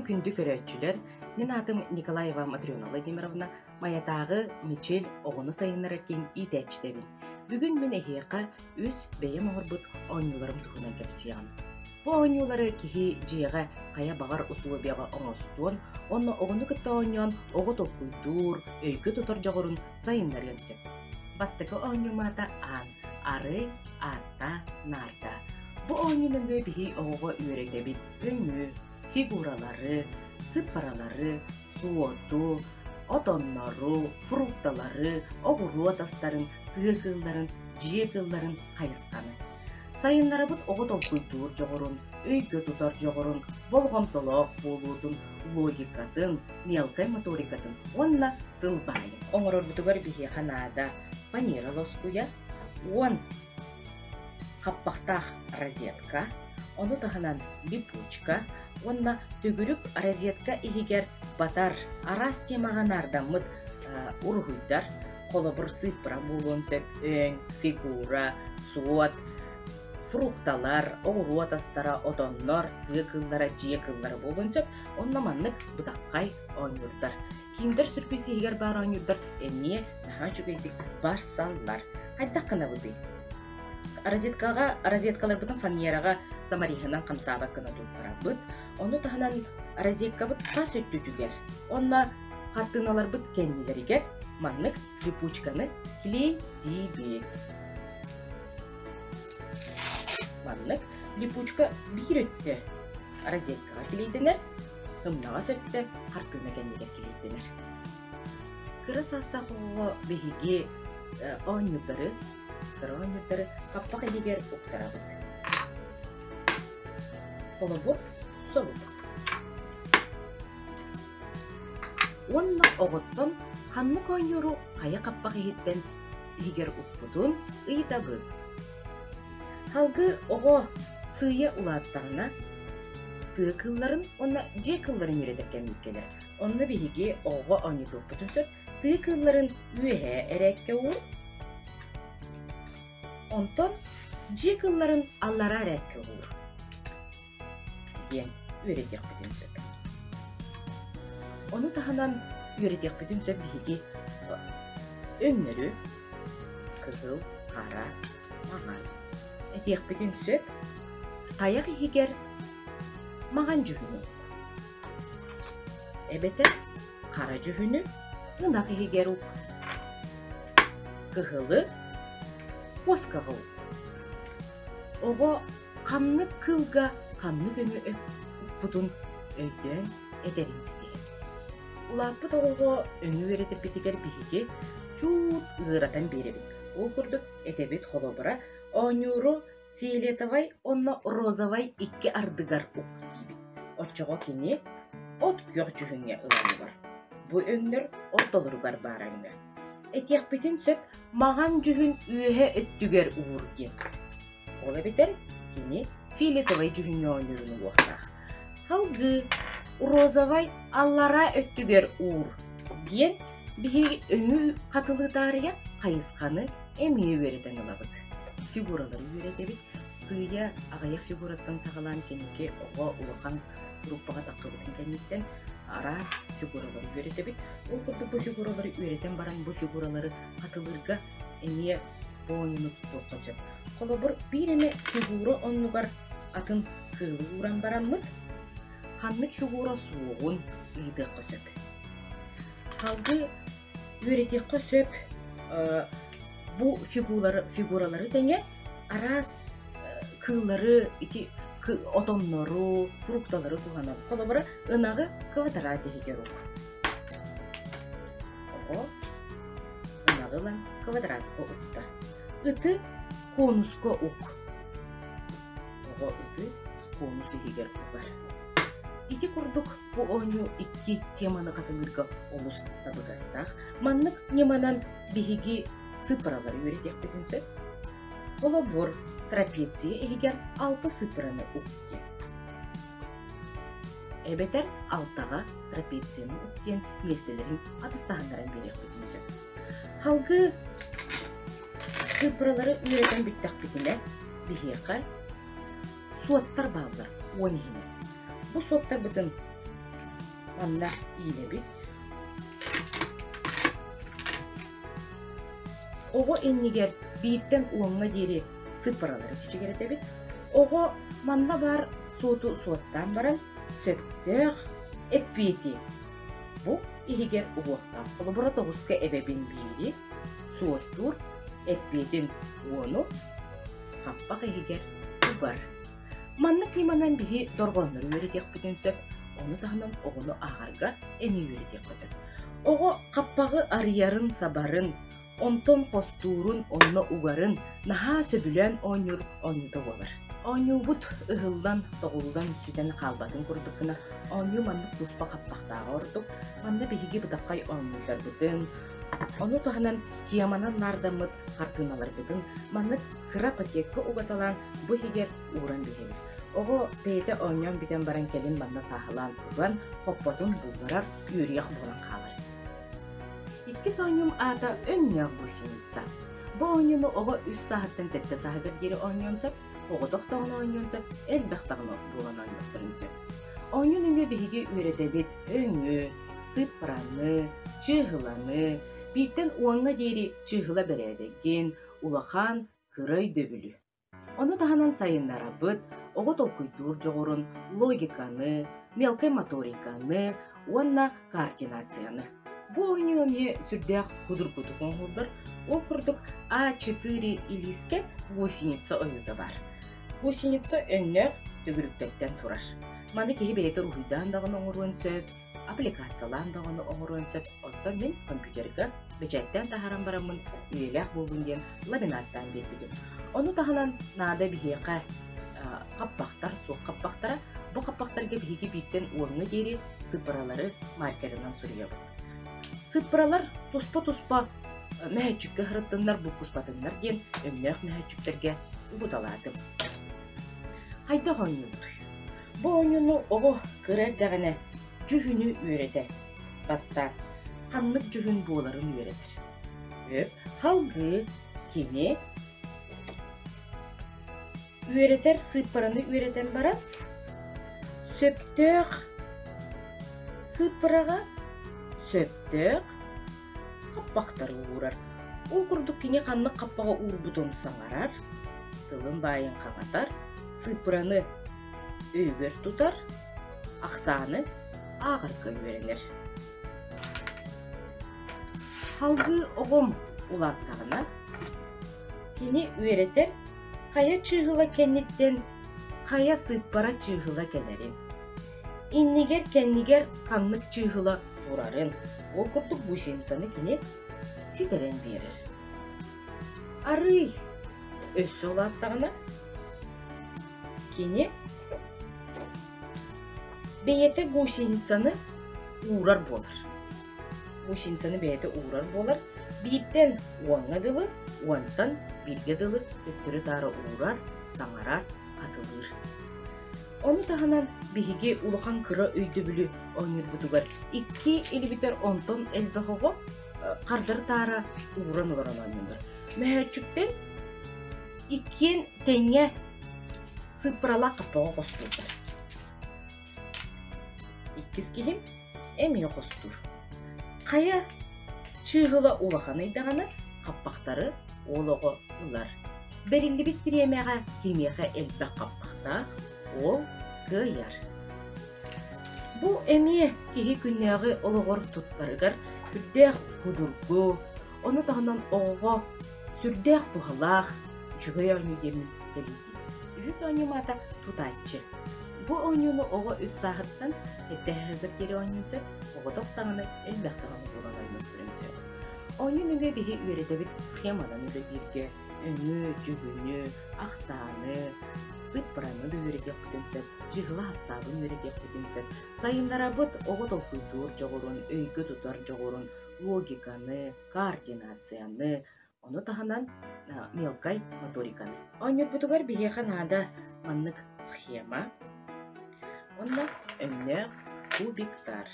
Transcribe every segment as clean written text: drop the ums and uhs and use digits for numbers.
Сэлэм күндү көрөөччүлэр, мин аатым Николаева Матрена Владимировна, Майатааҕы Мичил оҕону сайыннарар киин иитээччитэбин. Бүгүн мин эһиэхэ үс бэйэм оҥорбут оонньууларым туһунан кэпсиэҕим. Бу оонньуулары киһи дьиэҕэ хайа баҕар усулуобуйаҕа оҥостуон уонна оҕону кытта оонньоон оҕо толкуйдуур, өйгө тутар дьоҕурун сайыннарыан сөп. Бастакы оонньуум аата Аан, арый, аатта, наарда. Бу оонньуу нөҥүө биһи оҕоҕо үөрэтэбит өҥү, фигуралары, сыппаралары, суоту, отоннору, фрукталары, оҕуруот астарын, тыа кыылларын, дьиэ кыылларын хайысханы. Сайыннарабыт оҕо толкуйдуур дьоҕурун, өйгө тутар дьоҕурун, болҕомтолоох буолуутун, логикатын, мелкай моторикатын уонна тыл баайын. Оҥорорбутугар биһиэхэ наада фанера лоскуйа, 10 хаппахтаах розетка, ону таһынан липучка уонна төгүрүк розетка иһигэр батар араас темаҕа наардаммыт уруһуйдар, холобур сыыппара буолуон сөп, өҥ, фигура, суот, фрукталар, оҕуруот астара, отоннор, тыа кыыллара, дьиэ кыыллара буолуон сөп. Онно маннык бытаххай оонньуурдар. Киндер сүрпүс иһигэр баар оонньуурдар эмиэ наһаа үчүгэйдик барсаллар. Хайдах гынабытый? Розеткаҕа розеткаларбытын фанераҕа самориһынан хамсаабат гына туттарабыт. Ону таһынан розеткабыт тас өттүтүгэр уонна хартыыналарбыт кэннилэригэр маннык липучканы клейдиибит. Маннык липучка биир өттө розеткаҕа клейдэнэр, ымнаҕас өттө хартыына кэннигэр клейдэнэр. Кыра саастаах оҕоҕо биһиги оонньуурдары, кыра оонньуурдары хаппах иһигэр уктарабыт. Холобур, собук. Уонна оҕоттон ханнык оонньууру хайа хаппах иһиттэн иһигэр укпутун ыйытабыт. Салгыы оҕо сыыйа улааттаҕына, тыа кыылларын уонна дьиэ кыылларын үөрэтэр кэммит кэлэр. Онно биһиги оҕоҕо оонньотуохпутун сөп, тыа кыылларын үөһээ эрээккэ уур, онтон дьиэ кыылларын аллараа эрээккэ уур диэн үөрэтиэхпитин сөп. Ону таһынан үөрэтиэхпитин сөп биһиги өҥнөрү кыһыл, хара, маҥан. Этиэхпитин сөп тайах иһигэр маҥан дьүһүнү ук. Эбэтэр хара дьүһүнү ынах иһигэр ук. Кыһылы куоскаҕа ук. Оҕо ханнык кыылга ханнык өҥү укпутун өйдөөн этэрин ситиһэбит. Улааппыт оҕоҕо өҥү үөрэтэрбитигэр биһиги чуут ыаратан биэрэбит. Ол курдук этэбит холобура, оонньууру фиолетовай уонна розовай икки ардыгар ук диибит. Оччоҕо кини от күөх дьүһүҥҥэ ылан ылар. Бу өҥнөр ортолоругар баар өҥнөр. Этиэхпитин сөп маҕан дьүһүн үөһэ өттүгэр уур диэн. Ол эбэтэр кини фиолетовай дьүһүҥҥэ оонньуурун ылуохтаах. Салгыы розовай аллараа өттүгэр уур диэн биһиги өҥү хатылыы таарыйа хайысханы эмиэ үөрэтэн ылабыт. Фигуралары үөрэтэбит. Сыыйа аҕыйах фигураттан саҕалаан кэнники оҕо улахан группаҕа таххыбытын кэнниттэн араас фигуралары үөрэтэбит. Ол курдук бу фигуралары үөрэтэн баран бу фигуралары хатылыырга эмиэ бу оонньууну туттуохха сөп. Холобур, биир эмэ фигура оннугар атын кыылы ууран бараммыт, ханнык фигура суоҕун ыйытыахха сөп. Салгыы үөрэтиэххэ сөп бу фигуралары, фигуралары тэҥэ араас кыыллары, ити отоннору, фрукталары туһанан. Холобура, ынаҕы квадрат иһигэр ук. Оҕо ынаҕы ылан квадратка укта. Ыты конуска ук. Оҕо ыты конус иһигэр угар. Ити курдук бу оонньуу икки теманы хатылыырга олус табыгастаах. Маннык ньыманан биһиги сыыппаралары үөрэтиэхпитин сөп. Холобур, трапеция иһигэр алта сыыппараны ук диэн. Эбэтэр алтаҕа трапецияны ук диэн миэстэлэрин атастаһыннаран биэриэхпитин сөп. Салгыы сыыппаралары үөрэтэн бүттэхпитинэ, биһиэхэ суоттар бааллар 10 иһинэн. Бу суоттарбытын Манна иилэбит. Оҕо иннигэр бииртэн уоҥҥа диэри сыыппаралары кичигирэтэбит. Оҕо манна баар суоту суоттаан баран сөптөөх эппиэти бу иһигэр угуохтаах. Холобура тоҕуска эбэбин биири суоттуур эппиэтин уону хаппах иһигэр угар. Маннык ньыманан биһи дорҕооннору үөрэтиэхпитин сөп, ону таһынан оҕону ааҕарга эмиэ үөрэтиэххэ сөп. Оҕо хаппаҕы арыйарын, сабарын, онтон хостуурун, онно угарын наһаа сөбүлээн оонньуур оонньуута буолар. Оонньуубут ыһыллан, тоҕуллан, сүтэн хаалбатын курдук гына оонньуу маннык туспа хаппахтааҕа ордук. Манна биһиги бытаххай оонньууларбытын, ону таһынан теманан наардаммыт хартыыналарбытын маннык кыра пакекка угаталаан бу иһигэр ууран биһэбит. Оҕо бэйэтэ оонньоон бүтэн баран кэлин манна сааһылаан уган, хоппотун булларар, үөрүйэх буолан хаалар. Иккис оонньуум аата Өҥнөөх гусеница. Бу оонньууну оҕо үс сааһыттан сэттэ сааһыгар диэри оонньуон сөп, оҕотох даҕаны оонньуон сөп, элбэх даҕаны буолан оонньуохтарын сөп. Оонньуу нөҥүө биһиги үөрэтэбит өҥү, сыппыраны, чыыһыланы, бииртэн уоҥҥа диэри чыыһыла бэрээдэгин, улахан, кыра өйдөбүлү. Ону таһынан сайыннарабыт оҕо толкуйдуур дьоҕурун, логиканы, мелкай моториканы уонна координацияны. Бу оонньуу эмиэ сүрдээх судургутук оҥоһуллар. Ол курдук А4 илиискэ гусеница ойуута баар. Гусеница өҥнөөх төгүрүктэртэн турар. Маны киһи бэйэтэ уруһуйдаан даҕаны оҥоруон сөп, аппликациялаан даҕаны оҥоруон сөп. Оттон мин компьютерга бэчээттээн таһааран бараммын үйэлээх буоллун диэн ламинаттаан биэрбитим. Ону таһынан наада биһиэхэ хаппахтар, суох хаппахтара. Бу хаппахтарга биһиги бииртэн уоҥҥа диэри сыппыралары маркерынан суруйабыт. Сыппыралар туспа-туспа мөһөөччүккэ сырыттыннар, буккуспатыннар диэн өҥнөөх мөһөөччүктэргэ угуталаатым. Хайдах оонньуубутуй? Бу оонньууну оҕо кыра эрдэҕинэ дьүһүнү үөрэтэр. Бастаан ханнык дьүһүн буоларын үөрэтэр. Өп, халгыы, кини үөрэтэр сыыппараны үөрэтэн баран сөптөөх сыыппараҕа сөптөөх хаппахтары уурар. Ол курдук кини ханнык хаппаҕы уурбутун саҥарар, тылын баайын хаҥатар, сыыппараны өйүгэр тутар, ахсааны ааҕарга үөрэнэр. Салгыы оҕом улааттаҕына, кини үөрэтэр хайа чыыһыла кэнниттэн хайа сыыппара чыыһыла кэлэрин, иннигэр-кэннигэр ханнык чыыһыла турарын, ол курдук гусеницаны кини ситэрэн биэрэр. Арыый өссө улааттаҕына, кини бэйэтэ гусеницаны уурар буолар. Гусеницаны бэйэтэ уурар буолар. Бииртэн уоҥҥа дылы, уонтан бииргэ дылы төттөрү-таары уурар, саҥарар, хатылыыр. Ону таһынан биһиги улахан кыра өйдөбүлү оонньуурбутугар икки илибитэр онтон элбэх оҕо хардары-таара ууран олорон оонньууллар. Мөһөөччүктэн иккиэн тэҥҥэ сыыппаралаах хаппаҕы хостууллар. Иккис киһим эмиэ хостуур. Хайа чыыһыла улаханый даҕаны хаппахтары уол оҕо ылар. Бэриллибит бириэмэҕэ кимиэхэ элбэх хаппахтаах, уол кыайар. Бу эмиэ киһи күннээҕи олоҕор туттарыгар сүрдээх судургу, ону таһынан оҕоҕо сүрдээх туһалаах, үчүгэй оонньуу диэммин бэлиэтиибин. Үһүс оонньуум аата Тутааччы. Бу оонньууну оҕо үс сааһыттан эрдэ аһыгар диэри оонньуон сөп, оҕотох даҕаны, элбэх даҕаны буолан оонньуохтарын сөп. Оонньуу нөҥүө биһи үөрэтэбит схеманан үлэлииргэ, өҥү, дьүһүнү, ахсааны, сыыппараны да үөрэтиэхпитин сөп, чыыһыла хастаабын үөрэтиэхпитин сөп. Сайыннарабыт оҕо толкуйдуур дьоҕурун, өйгө тутар дьоҕурун, логиканы, координацияны, Ону таһынан мелкай моториканы. Оонньуурбутугар биһиэхэ наада маннык схема уонна өҥнөөх кубиктар.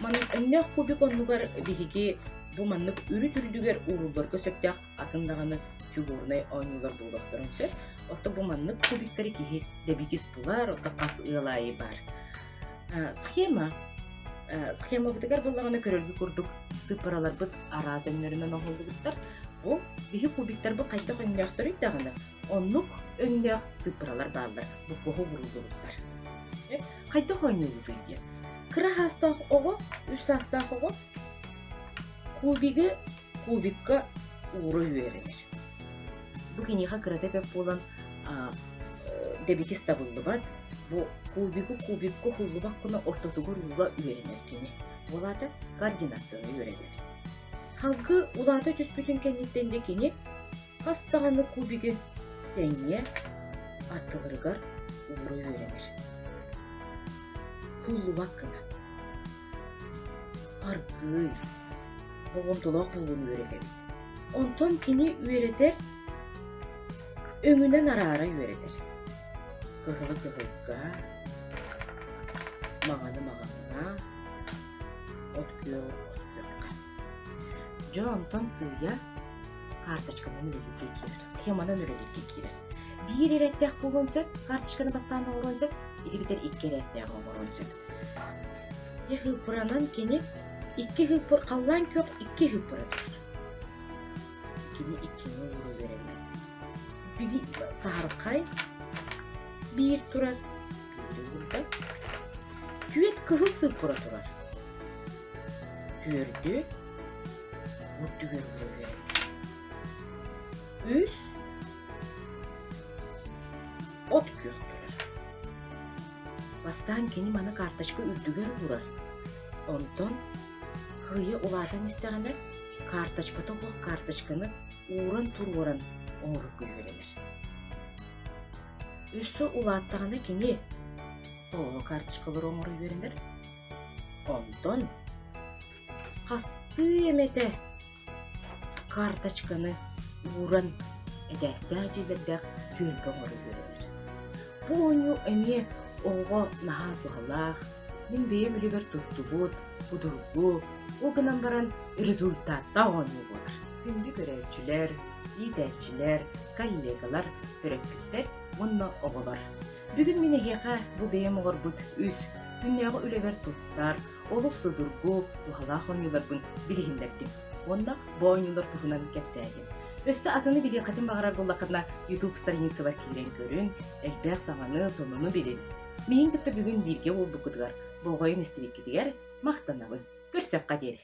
Маннык өҥнөөх кубик оннугар биһиги бу маннык үрүт үрдүгэр уурулларга сөптөөх атын даҕаны фигурнай оонньуулар буолуохтарын сөп. Оттон бу маннык кубиктары киһи дэбигис булар, оттон хас ыал аайы баар. Схема. Схемабытыгар буоллаҕына көрөргү курдук сыыппараларбыт араас өҥнөрүнэн оҥоһуллубуттар. Бу биһи кубиктарбыт хайдах өҥнөөхтөрүй даҕаны, оннук өҥнөөх сыыппаралар бааллар, боппуоһу ууруллубуттар. Хайдах оонньуулуруй диэн. Кыра саастаах оҕо, үс саастаах оҕо кубигы кубикка уура үөрэнэр. Бу киниэхэ кырата бэрт буолан дэбигис табыллыбат. Бу кубигы кубикка уһуллубат гына ортотугар уура үөрэнэр кини. Ол аата координацияны үөрэнэбит. Халгы улаата түспүтүн кэнниттэн дьэ кини хас даҕаны кубигы тэҥҥэ аттыларыгар уура үөрэнэр. Куллубат гына. Аргыый, болҕомтолоох буолууну үөрэтэбит. Онтон кини үөрэтэр өҥүнэн араара үөрэтэр. Кыһылы кыһылга, маҥаны маҥаҥҥа, от күөҕү от күөххэ. Дьэ онтон сыыйа карточканан үлэлииргэ киирэр, схеманан үлэлииргэ киирэр. Биир эрээттээх буолуон сөп, карточканы бастаан оҥоруон сөп, ити икки эрээттээх оҥоруон сөп. Дьэ хыыппыранан кини икки хыыппыр халлаан күөх икки хыыппыра турар. Кини иккини уура үөрэннэ. Саһархай биир турар, биири уурда. Түөт кыһыл сыыппыра турар. Түөрдү үрдүгэр уура үөрэннэ. Үс от күөх турар. Бастаан кини маны карточка үрдүгэр уурар. Онтон кыайа улаатан истэҕинэ, карточката суох карточканы ууран туруоран оҥорорго үөрэнэр. Өссө улааттаҕына кини толору карточкалары оҥоро үөрэнэр. Онтон хастыы эмэтэ карточканы ууран этээстээх дьиэлэрдээх түөлбэ оҥоро үөрэнэр. Бу оонньуу эмиэ оҕоҕо наһаа туһалаах, мин бэйэм үлэбэр туттубут, судургу, ол гынан баран результаттаах оонньуу буолар. Күндү көрөөччүлэр, иитээччилэр, коллегалар, төрөппүттэр уонна оҕолор. Бүгүн мин эһиэхэ бу бэйэм оҥорбут үс күннээҕи үлэбэр туттар, олус судургу, туһалаах оонньууларбын билиһиннэрдим уонна бу оонньуулар туһунан кэпсээтим. Өссө атыны билиэххитин баҕарар буоллаххытына YouTube страницабар киирэн көрүн, элбэх саҥаны, сонуну билин. Миигин кытта бүгүн бииргэ буолбуккутугар, болҕойон истибиккитигэр махтанабын. Көрсөххө диэри!